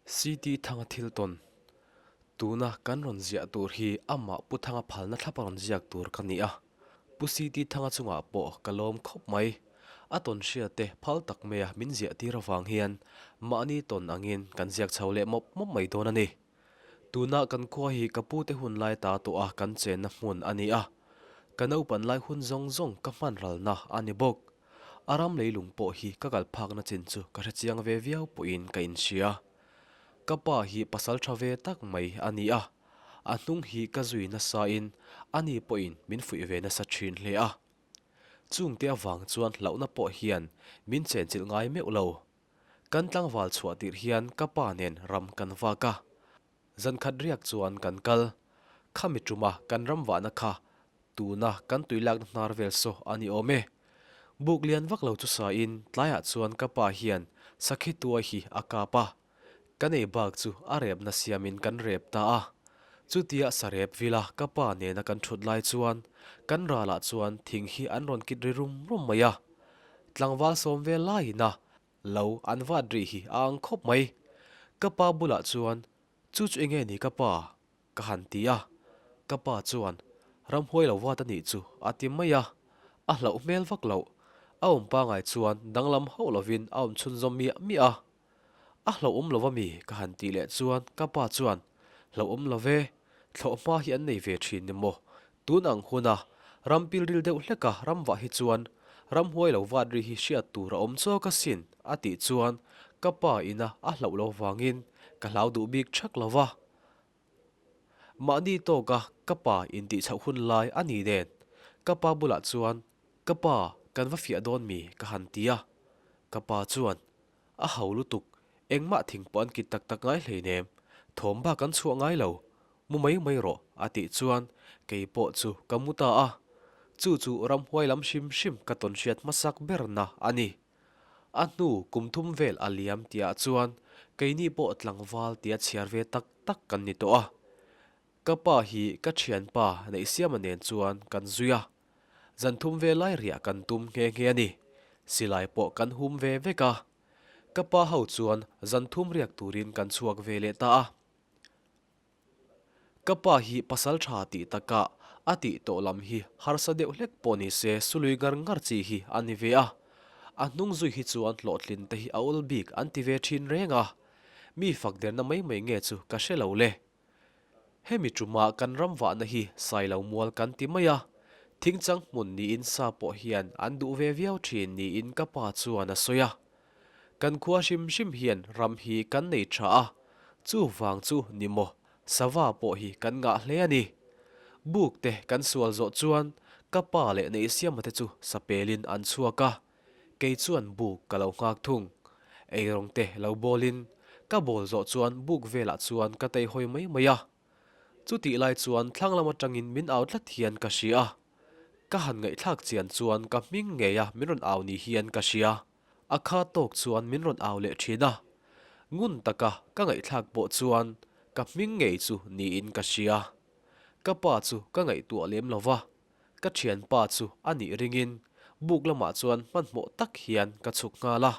CT Thanga thil tawn, Tuna kan rawn ziah tur hi amah Pu Thanga phalna thlapa rawn ziak tur ka ni a. Pu CT Thanga chungah pawh ka lawm khawp mai. A tawn hria te phal tak maia min ziah tir avang hian mahni tawn angin kan ziak chho leh mawp mawp mai dawn a ni. Tuna kan khua hi ka pute hun lai ta tawh a kan chenna hmun a ni a. Ka naupan lai hun zawng zawng ka hman ralna a ni bawk. A ram leilung pawh hi ka kal phakna chin chu ka hrechiang ve viau pawhin ka inhria. Ka pa hi pasal tha ve tak mai a ni a, a hnung hi ka zui nasain ani pawhin min fuih ve nasa thin hle a. Chungte avang chuan hlauhna pawh hian min chenchilh ngai meuh lo. Kan tlangval chhuah tirh hian ka pa nen ram kan vak a, Zankhat riak chuan kan kal. Khami tuma kan ram vahna kha tuna kan tui lakna hnar vel saw a ni awm e. Buk lian vak lo chu sain tlaiah chuan ka pa hian sakhi tuai hi a kap a. Kan ei bak chu a repna siamin kan rep ta a. Chutia sarep vila ka pa nena kan thut lai chuan kan ralah chuan thing hi an rawn kit ri rum rum mai a. Tlangval sawm vel laiin a Lo an vat rih hi a ang khawp mai. Ka pa bulah chuan, Chu chu enge ni ka pa? ka han ti a. Ka pa chuan, Ramhuai lo vat a nih chu a ti mai a. A hlauh hmel vak loh. A awm pangai chuan danglam hauh lovin a awm chhunzawm miah miah a. A hlauhawm lo ami? ka han tih leh chuan ka pa chuan, Hlauhawm lo ve, thlawhhma hi an nei ve thin ni maw? Tun ang huna ram pilril deuh hleka ram vah hi chuan ramhuai lo vat ri hi hriat tur a awm chawk asin a tih chuan ka pa ina a hlauh lo vangin ka hlau duh bik thak lo va. Mahni tawka ka pa intih chhoh hun lai a ni nen ka pa bulah chuan ka pa kan va fiah dawn mi ka han ti a. Ka pa chuan A ho lutuk, engmah thing pawh an kit tak tak ngai hleinem, thawm bak an chhuah ngai lo, mu mai mai rawh a tih chuan kei pawh chu ka mu ta a. Chu chu ramhuai lam hrim hrim ka tawn hriat hmasak berna a ni. A hnu kum thum vel a liam tihah chuan keini pawh tlangval tia chhiar ve tak tak kan ni tawh a. Ka pa hi ka thianpa Neihsiama nen chuan kan zui a. Zan thum ve lai riah kan tum nghe nghe a ni. Silai pawh kan hum ve vek a. Ka pa ho chuan zan thum riak turin kan chhuak ve leh ta a. Ka pa hi pasal tha tih takah a tih tawh lam hi harsa deuh hlek pawh ni se sului ngar ngar chi hi a ni ve a. A hnung zui hi chuan hlawhtlin te hi a awl bik an ti ve thin reng a. Mi fak derna mai mai nge chu ka hre lo le. Hemi ṭuma kan ram vahna hi Sailo mual kan ti mai a, thingchang hmun niin sa pawh hian an duh ve viau ṭhin niin ka pa chuan a sawi a. Kan khua hrim hrim hian ram hi kan nei ṭha a, chuvang chu ni maw sava pawh hi kan ngah hle a ni. Buk te kan sual zawh chuan ka pa leh Neihsiama te chu sapelin an chhuak a, Kei chuan buk ka lo nghak thung. Eirawng te lo bawlin ka bawl zawh chuan buk velah chuan ka tei hawi mai mai a. Chutih lai chuan thlang lam atangin min au tlat hian ka hria a. Ka han ngaihthlak chian chuan ka hming ngei a min rawn au ni hian ka hria. A kha tawk chuan min rawn au leh thin a. Ngun taka ka ngaihthlak pawh chuan ka hming ngei chu niin ka hria. Ka pa chu ka ngaihtuah lem lo va. Ka thianpa chu a nih ringin buk lamah chuan hmanhmawh tak hian ka chhuk nghal a.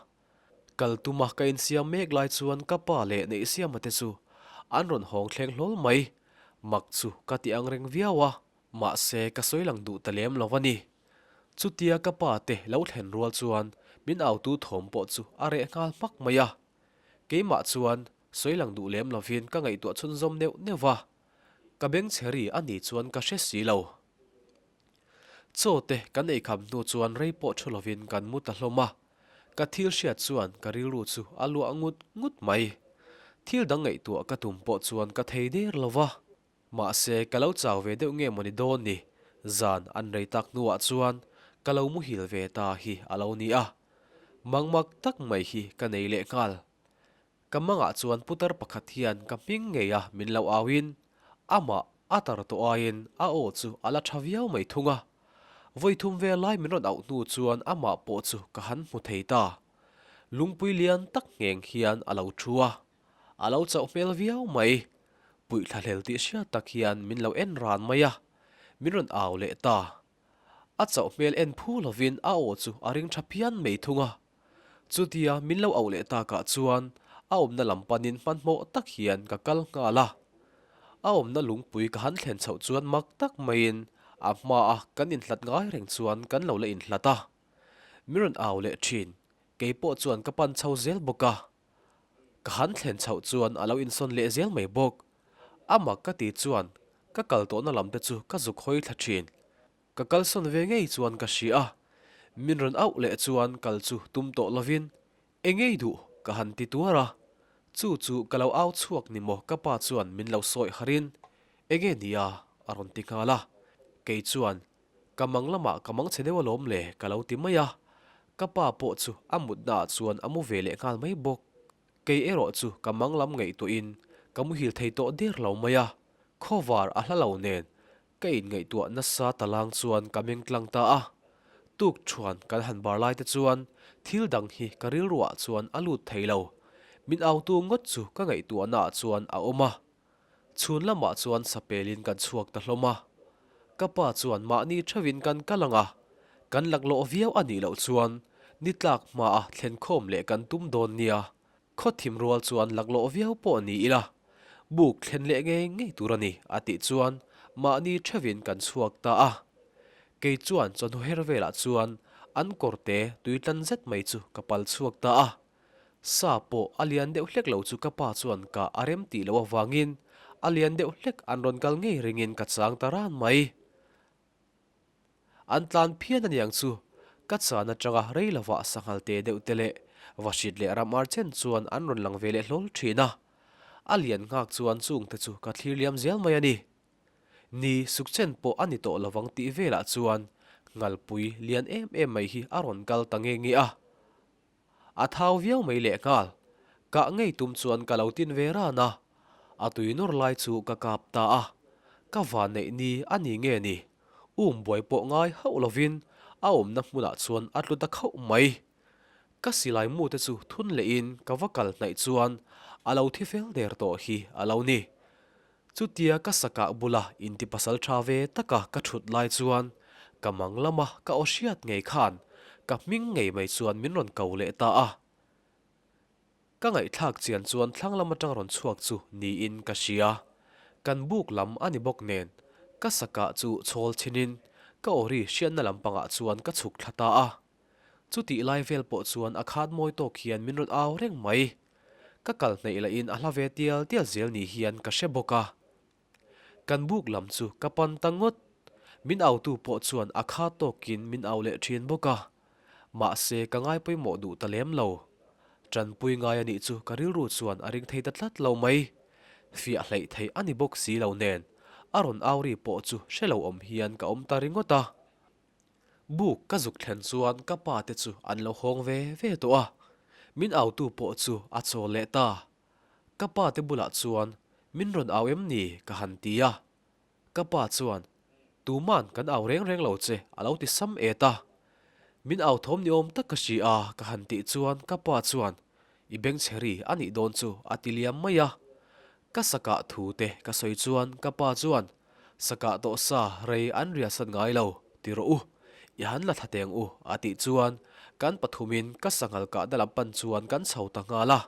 Kal tuma ka insiam mek lai chuan ka pa leh Neihsiama te chu an rawn hawng thleng hlawl mai. Mak chu ka ti ang reng viau a, mahse ka sawi lang duh ta lem lo a ni. Chutia ka pa te lo thlen rual chuan min autu thawm pawh chu a reh nghal hmak mai a. Keimah chuan sawi lang duh lem lovin ka ngaihtuah chhunzawm neuh neuh va. Ka beng chhe ri a nih chuan ka hre si lo. Chaw te kan ei kham hnu chuan rei pawh thu lovin kan mu ta hlawm a. Ka thil hriat chuan ka rilru chu a luah ngut ngut mai. Thil dang ngaihtuah ka tum pawh chuan ka thei der lo va. Mahse ka lo chau ve deuh nge mawni dawn ni, zan an rei tak hnuah chuan ka lo muhil ve ta hi a lo ni a. Mangmak tak mai hi ka nei lehnghal. Ka mangah chuan putar pakhat hian ka hming ngei a min lo auin, amah a tar tawh aiin a aw chu a la tha viau mai thung a. Vawi thum vel lai min rawn auh hnu chuan amah pawh chu ka han hmu thei ta. Lungpui lian tak ngheng hian a lo thu a, a lo chauh hmel viau mai. Puih thlahlel tih hriat tak hian min lo en ran mai a, min rawn au leh ta. A chauh hmel en phu lovin a aw chu a ring tha phian mai thung a. Chutia min lo auh leh takah chuan A awmna lam panin hmanhmawh tak hian ka kal nghal a. A awmna lungpui ka han thlen chhoh chuan mak tak maiin a hmaa kan inhlat ngai reng chuan kan lo la inhlat a. Min rawn au leh thin, kei pawh chuan ka pan chho zel bawk a. Ka han thlen chhoh chuan a lo insawn leh zel mai bawk. A mak ka ti chuan ka kal tawhna lam te chu ka zuk hawi thla thin. Ka kalsawn ve ngei chuan ka hria a, min rawn auh leh chuan kal chu tum tawh lovin Engei duh ka han ti tuar a, chu chu ka lo au chhuak ni maw ka pa chuan min lo sawi harin Enge nia a rawn ti nghal a, kei chuan ka mang lamah ka mang chhe deuh alawm le ka lo ti mai a, ka pa pawh chu a mutna ah chuan a mu ve leh nghal mai bawk. Kei erawh chu ka mang lam ngaihtuahin ka muhil thei tawh der lo mai a, khawvar a hla lo nen Ka inngaihtuah nasa ta lang chuan ka meng tlang ta a, tuk thuan kan han bar lai te chuan thil dang hi ka rilruah chuan a lut thei lo. Min autu ngawt chu ka ngaihtuahnaah chuan a awm a. Chhun lamah chuan sapelin kan chhuak ta hlawm a. Ka pa chuan mahni theuhin kan kal ang a, kan laklawh viau a nih loh chuan ni tlak hmaa thlenkhawm leh kan tum dawn nia. Khaw thim rual chuan laklawh viau pawh ni ila, buk thlen leh ngei ngei tur a ni, a tih chuan mahni theuhin kan chhuak ta a. Kei chuan chawhnu her velah chuan an kawrte tui tlan zet mai chu ka pal chhuak ta a. Sa pawh a lian deuh hlek lo chu ka pa chuan ka a rem tih loh avangin a lian deuh hlek an rawn kal ngei ringin ka chang ta ran mai. An tlan phian aniang chu, ka chan atanga rei lovah sanghal te deuh te leh vahrit leh ram ar chen chuan an rawn lang ve leh hlawl thin a. A lian nghak chuan chung te chu ka thlir liam zel mai a ni. Ni, suk chen pawh a ni tawh lovang tih velah chuan ngalpui lian em em mai hi a rawn kal ta nge nge a. A thau viau mai lehnghal. Kah ngei tum chuan ka lo tin ve ran a, a tui nawr lai chu ka kap ta a. Ka van neih ni a ni nge ni? Um buai pawh ngai hauh lovin a awmna hmunah chuan a tlu ta khauh mai. Ka silai mu te chu thun lehin ka va kal hnaih chuan a lo thi fel der tawh hi a lo ni. Chutia ka sakah bula inti pasal tha ve taka ka thut lai chuan ka mang lama ka aw hriat ngei khan ka hming ngei mai chuan min rawn ko leh ta a. Ka ngaihthlak chian chuan thlang lam atang rawn chhuak chu niin ka hria. Kan buk lam a ni bawk nen ka sakah chu chhawl chhinin ka aw ri hriatna lampangah chuan ka chhuk thla ta a. Chutih lai vel pawh chuan a khat mawi tawk hian min rawn au reng mai. Ka kal hnaih lahin a hla ve tial tial zel ni hian ka hre bawk a. Kan buk lam chu ka pan ta ngawt. Min autu pawh chuan a kha tawkin min au leh thin bawk a. Mahse ka ngai pawimawh duh ta lem lo. Tanpui ngai a nih chu ka rilru chuan a ring thei ta tlat lo mai. Fiah hleih theih a ni bawk si lo nen a rawn au ri pawh chu hre lo awm hian ka awm ta ringawt a. Buk ka zuk thlen chuan ka pa te chu an lo hawng ve ve tawh a, min autu pawh chu a chawl leh ta. Ka pa te bulah chuan min rawn au em ni ka han ti a, ka pa chuan tuman kan au reng reng lo che a lo ti sam et a. Min au thawm ni awm tak ka hria a ka han tih chuan ka pa chuan i bengchhe ri a nih dawn chu a ti liam mai a. Ka sakah thu te ka sawi chuan ka pa chuan Sakah tawh sa rei an riahsan ngai lo, ti rawh u, i han la thla teng u a tih chuan kan pathumin ka sanghal kahna lam pan chuan kan chho ta nghal a.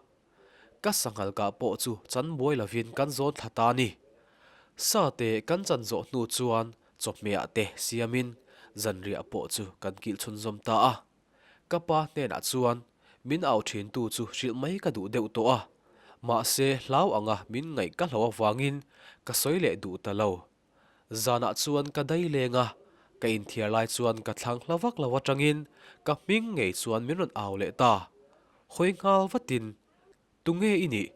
Ka sanghal kah pawh chu chan buai lovin kan zawn thla ta a ni. Sa te kan chan zawh hnu chuan chawhmehah te siamin zanriah pawh chu kan kilh chhunzawm ta a. Ka pa hnenah chuan min au thintu chu hrilh mai ka duh deuh tawh a, mahse hlau anga min ngaih ka hlo avangin ka sawi leh duh ta lo. Zanah chuan ka dai leng a, ka inthiar lai chuan ka thlang hla vak lo atangin ka hming ngei chuan min rawn au leh ta. Hawi nghal vatin Tunge i nih?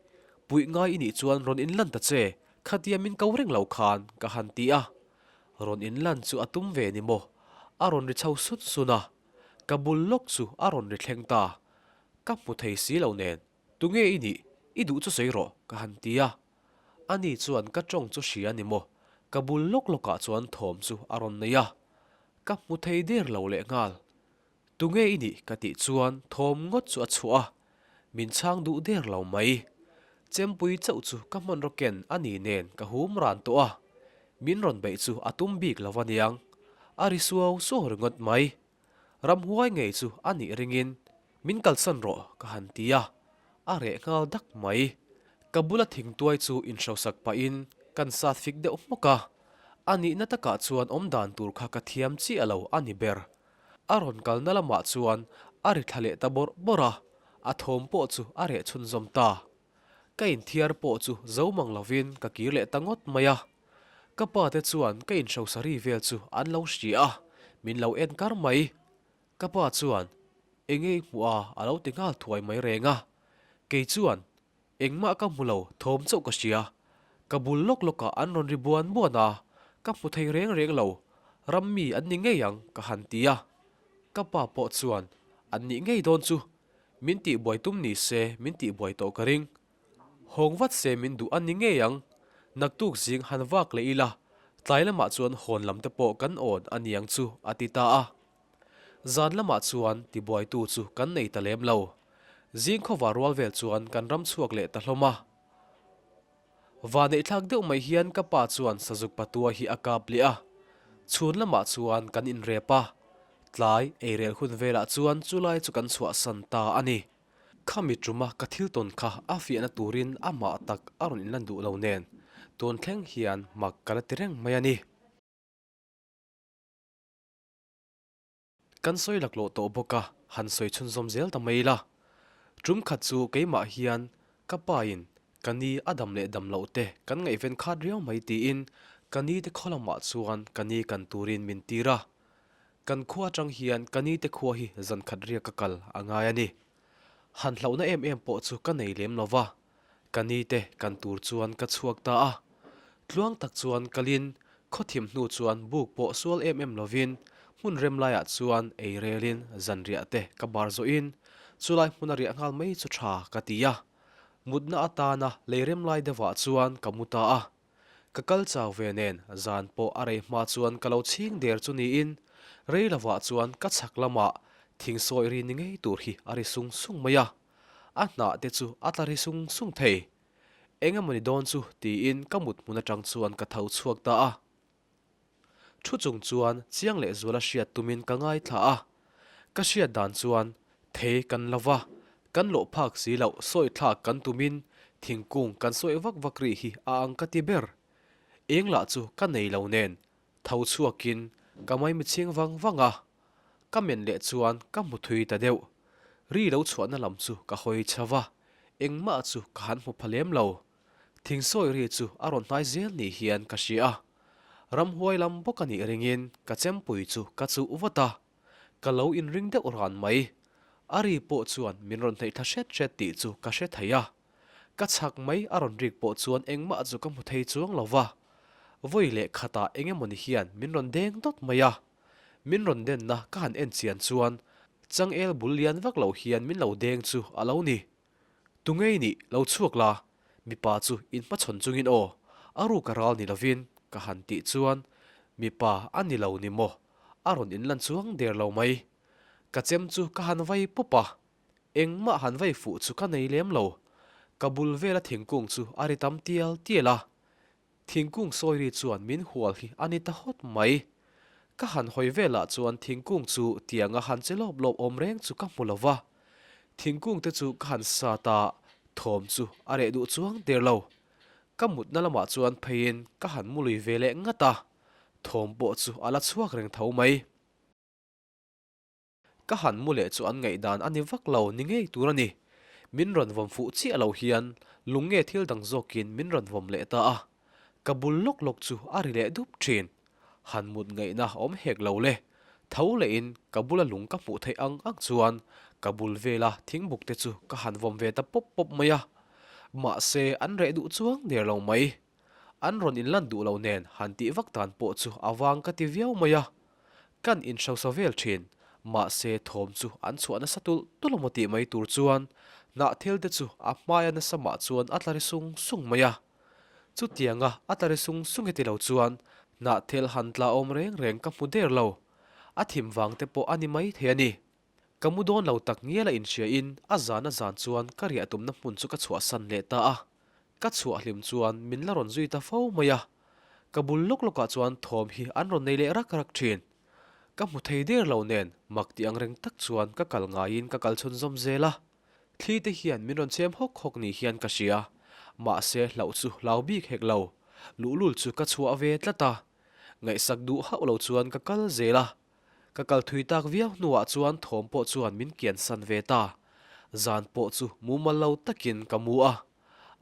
Puih ngai i nih chuan rawn inlan ta che, khatia min ko reng lo khan ka han ti a. Rawn inlan chu a tum ve ni maw? A rawn ri chho sun sun a. Ka bul lawk chu a rawn ri thleng ta. Ka hmu thei si lo nen, Tunge i nih? I duh chu sawi rawh ka han ti a. Ani chuan ka tawng chu hria ni maw? Ka bul lawk lawkah chuan thawm chu a rawn nei a. Ka hmu thei der lo lehnghal. Tunge i nih ka tih chuan thawm ngawt chu a chhuah a, min chhang duh der lo mai. Chempui chauh chu ka hmanraw ken a ni nen ka hum ran tawh a, min rawn beih chu a tum bik lo aniang. A ri suau suau ringawt mai. Ramhuai ngei chu a nih ringin min kalsan rawh ka han ti a. a reh nghal dak mai. Ka bula thingtuai chu inhrosak pahin kan sat fik deuh hmawk a, a nihna takah chuan awmdan tur kha ka thiam chiah lo a ni ber. A rawn kalna lamah chuan a ri thla leh ta bawrh bawrh a, a thawm pawh chu a reh chhunzawm ta. Ka inthiar pawh chu zo mang lovin ka kir leh ta ngawt mai a. Ka pa te chuan ka inhrosari vel chu an lo hria a, min lo en kar mai. Ka pa chuan, Enge i hmuh a? a lo ti nghal thuai mai reng a. Kei chuan, Engmah ka hmu lo, thawm chauh ka hria. Ka bul lawk lawkah an rawn ri buan buan a, ka hmu thei reng reng lo. Ram mi an ni ngei ang, ka han ti a. Ka pa pawh chuan, An nih ngei dawn chu. Min tihbuai tum ni se, min tihbuai tawh ka ring. Hawng vat se min duh a ni ngei ang. Naktuk zing han vak leh ila, tlai lamah chuan hawn lam te pawh kan awn a niang chu, a ti ta a. Zan lamah chuan tibuaitu chu kan nei ta lem lo. Zing khawva rual vel chuan kan ram chhuak leh ta hlawm a. Vaneihthlak deuh mai hian ka pa chuan sazuk patua hi a kap leh a. Chhun lamah chuan kan inrep a. Tlai eirel hun velah chuan chulai chu kan chhuahsan ta a ni. Khami tuma ka thil tawn kha a fiahna turin amah tak a rawn inlan duh lo nen tun thleng hian mak ka la ti reng mai a ni. Kan sawi laklawh tawh bawk a, han sawi chhunzawm zel ta mai ila. Tum khat chu keimah hian ka pain ka ni a dam leh dam loh te kan ngaihven khat riau mai tiin ka ni te khaw lamah chuan ka ni kan turin min tir a. Kan khua atang hian ka ni te khua hi zan khat riak ka kal a ngai a ni. Han hlauhna em em pawh chu ka nei lem lo va, ka ni te kan tur chuan ka chhuak ta a. Tluang tak chuan kalin khawthim hnu chuan buk pawh sual em em lovin hmun rem laiah chuan ei relin zanriah te ka bar zawhin chulai hmuna riah nghal mai chu tha ka ti a. Mutna atana lei rem lai deuhah chuan ka mu ta a. Ka kal chau ve nen zan pawh a rei hma chuan ka lo chhing der chu niin rei lovah chuan ka chhak lamah thing sawi ri ni ngei tur hi a ri sung sung mai a. A hnah te chu a tla ri sung sung thei. Eng emawni dawn chu tiin ka mut hmun atang chuan ka tho chhuak ta a. Thu chung chuan chiang leh zuala hriat tumin ka ngaithla a. Ka hriat dan chuan thei kan lo va, kan lawh phak si loh sawi thlak kan tumin thingkung kan sawi vak vak rih hi a ang ka ti ber. Eng lah chu ka nei lo nen tho chhuakin ka maimichhing vang vang a. Ka men leh chuan ka hmu thui ta deuh. Ri lo chhuahna lam chu ka hawi chho va, engmah chu ka han hmu pha lem lo. Thingsawi ri chu a rawn hnai zel ni hian ka hria a. Ramhuai lam bawk a nih ringin ka chempui chu ka chuh vat a. Ka lo inring deuh ran mai. A ri pawh chuan min rawn hnaih thla hret hret tih chu ka hre thei a. Ka chhak mai a rawn rik pawh chuan engmah chu ka hmu thei chuang lo va. Vawi leh khatah eng emawni hian min rawn deng dawt mai a. Min rawn denna ka han en chian chuan changel bul lian vak lo hian min lo deng chu a lo ni. Tungei nih lo chhuak la, mipa chu inhmachhawn chungin aw, a ruk a ral ni lovin ka han tih chuan mipa a ni lo ni maw, a rawn inlan chuang der lo mai. Ka chem chu ka han vai pawp a, engmah han vai fuh chu ka nei lem lo. Ka bul vela thingkung chu a ri tam tial tial a, Thingkung sawi ri chuan min hual hi a ni ta hawt mai. Ka han hawi velah chuan thingkung chu tianga han che lawp lawp awm reng chu ka hmu lo va. Thingkung te chu ka han sat a, thawm chu a reh duh chuang der lo. Ka mutna lamah chuan pheiin ka han mu lui ve leh ngat a, thawm pawh chu a la chhuak reng tho mai. Ka han mu leh chu an ngaihdan a ni vak lo ni ngei tur a ni. Min rawn vawm fuh chiah lo hian lung nge thil dang zawkin min rawn vawm leh ta a. Ka bul lawk lawk chu a ri leh dup thin. Han mut ngaihna awm hek lo le. Tho lehin ka bula lung ka hmuh theih ang ang chuan ka bul vela thingbuk te chu ka han vawm ve ta pawp pawp mai a. Mahse an reh duh chuang der lo mai. An rawn inlan duh lo nen han tih vak dan pawh chu a vang ka ti viau mai a. Kan inhrosa vel thin, mahse thawm chu an chhuah nasa tulh tulh emaw tih mai tur chuan hnah thil te chu a hmaia nasa mah chuan a tla ri sung sung mai a. Chutianga a tla ri sung sung heti lo chuan hnah thil han tla awm reng reng ka hmu der lo. A thim vang te pawh a ni mai thei a ni. Ka mu dawn lo tak ngial a inhriain a zan a zan chuan ka riah tumna hmun chu ka chhuahsan leh ta a. Ka chhuah hlim chuan min la rawn zui ta fo mai a, ka bul lawk lawkah chuan thawm hi an rawn nei leh rak rak thin. Ka hmu thei der lo nen mak tih ang reng tak chuan ka kal ngaiin ka kal chhunzawm zel a. Thli te hian min rawn chhem hawk hawk ni hian ka hria. Mahse hlauh chu hlau bik hek lo. Luhlul chu ka chhuah ve tlat a. Ngaihsak duh hauh lo chuan ka kal zel a. Ka kal thui tak viau hnuah chuan thawm pawh chuan min kiansan ve ta. Zan pawh chu mumal lo takin ka mu a.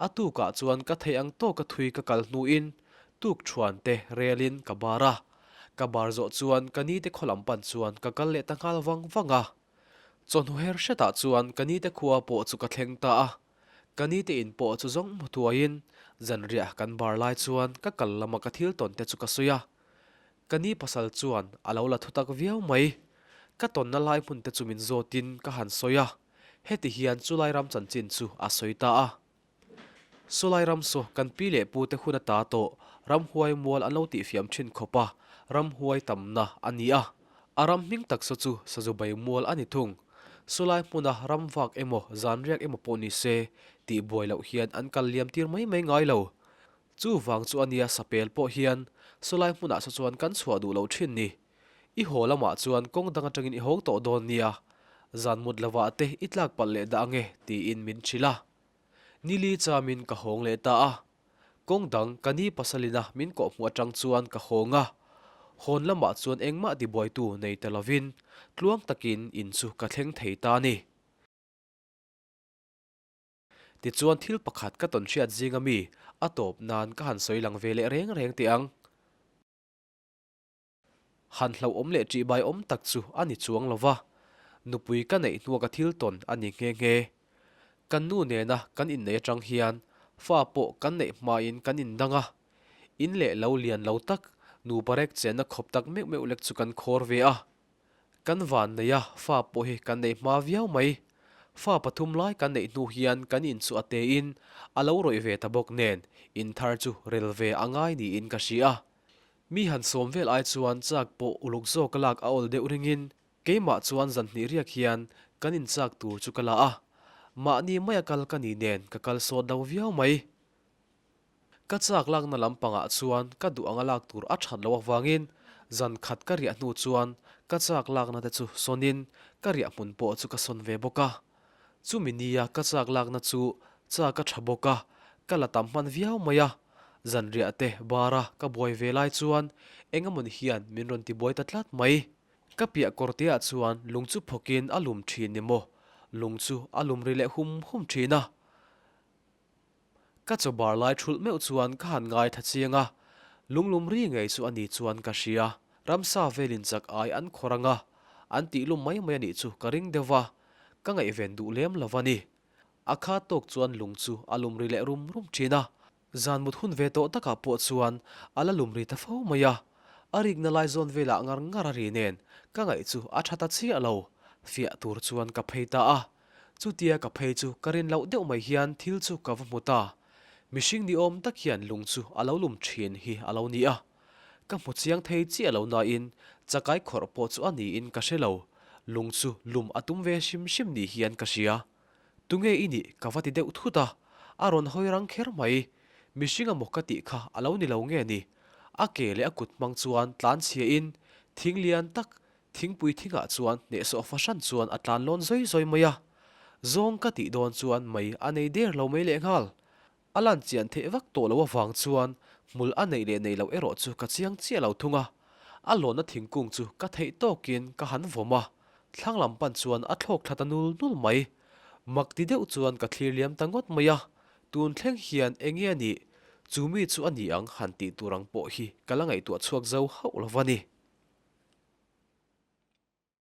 A tukah chuan ka theih ang tawka thui ka kal hnuin tuk thuan te relin ka bar a. Ka bar zawh chuan ka ni te khaw lam pan chuan ka kal leh ta nghal vang vang a. Chawhnu her hretah chuan ka ni te khua pawh chu ka thleng ta a. Ka ni te in pawh chu zawng hmu thuaiin zanriah kan bar lai chuan ka kal lama ka thil tawn te chu ka sawi a. Ka ni pasal chuan a lo la thutak viau mai. Ka tawnna lai hmun te chu min zawtin ka han sawi a. Heti hian chulai ram chanchin chu a sawi ta a. Sawlai ram saw kan pi leh pu te hun ata tawh ramhuai mual an lo tihfiam thin khawp a, ramhuai tamna a ni a. A ram hming tak saw chu Sazubai mual a ni thung. Sawlai hmuna ram vak emaw zanriak emaw pawh ni se tih buai loh hian an kal liam tir mai mai ngai lo. Chuvang chu a nia sapel pawh hian sawlai hmunah saw chuan kan chhuah duh loh thin ni. I haw lamah chuan kawng dang atangin i hawng tawh dawn nia, zan mut lovah te i tlak palh leh dah ange tiin min hrilh a. Nili chamin ka hawng leh ta a. Kawng dang ka ni pasalina min kawhhmuh atang chuan ka hawng a. Hawn lamah chuan engmah tibuaitu nei ta lovin tluang takin in chu ka thleng thei ta a ni. Tichuan thil pakhat ka tawn hriat zinga mi a tawp nan ka han sawi lang ve leh reng reng teh ang. Han hlauhawm leh ṭihbai awm tak chu a ni chuang lo va, nupui ka neih hnua ka thil tawn a ni nghe nghe. Kan nu nena kan inneih aṭang hian fa pawh kan neih hmain kan indang a, in leh lo lian lo tak nupa rek chenna khawp tak meuh meuh lek chu kan khawr ve a. Kan van nei a, fa pawh hi kan nei hma viau mai. Fa pathum lai kan neih hnu hian kan in chu a tein a lo rawih ve ta bawk nen in thar chu rel ve a ngai niin ka hria. Mi han sawm vel ai chuan chak pawh uluk zawk a lak a awl deuh ringin keimah chuan zan hnih riak hian kan in chak tur chu ka la a. Mahni maia kal ka ni nen ka kal sawt lo viau mai. Ka chak lakna lampangah chuan ka duh anga lak tur a that loh avangin zan khat ka riah hnu chuan ka chak lakna te chu sawnin ka riah hmun pawh chu ka sawn ve bawk a. Chumi nia ka chak lakna chu chak a tha bawk a, ka la tam hman viau mai a. Zanriah te bara ka buai ve lai chuan eng emawni hian min rawn tibuai ta tlat mai. Ka piah kawrteah chuan lung chu phawkin a lum thin ni maw? Lung chu a lum ri leh hum hum thin a. Ka chaw bar lai thulh meuh chuan ka han ngai tha chiang a, lunglum ri ngei chu a ni chuan ka hria. Ramsa velin chak ai an khawr ang a, an tih lum mai mai a nih chu ka ring deuh va, ka ngaihven duh lem lo a ni. A kha tawk chuan lung chu a lum ri leh rum rum thin a, zan mut hun ve tawh takah pawh chuan a la lum ri ta fo mai a. A rikna lai zawn velah ngar ngar a ri nen ka ngaih chu a tha ta chiah lo, fiah tur chuan ka phei ta a. Chutia ka phei chu ka rin loh deuh mai hian thil chu ka va hmu ta. Mihring ni awm tak hian lung chu a lo lum thin hi a lo ni a. Ka hmu chiang thei chiah lo nain chakai khawrh pawh chu a niin ka hre lo. Lung chu lum a tum ve hrim hrim ni hian ka hria. Tunge i nih ka va ti deuh thut a, a rawn hawi rang kher mai. Mihring amaw ka tih kha a lo ni lo nge ni? A ke leh a kut hmang chuan tlan chhia in thing lian tak Thingpui thingah chuan hnehsawh fahran chuan a tlan lawn zawi zawi mai a, zawng ka tih dawn chuan mei a nei der lo mai lehnghal. A lan chian theih vak tawh loh avang chuan hmul a neih leh neih loh erawh chu ka chiang chiah lo thung a. A lawnna thingkung chu ka theih tawkin ka han vawm a, thlang lam pan chuan a thlawk thla ta nul nul mai. Mak ti deuh chuan ka thlir liam ta ngawt mai a, tun thleng hian eng nge a nih? Chu mi chu a ni ang han tih tur ang pawh hi ka la ngaihtuah chhuak zo hauh lo va ni.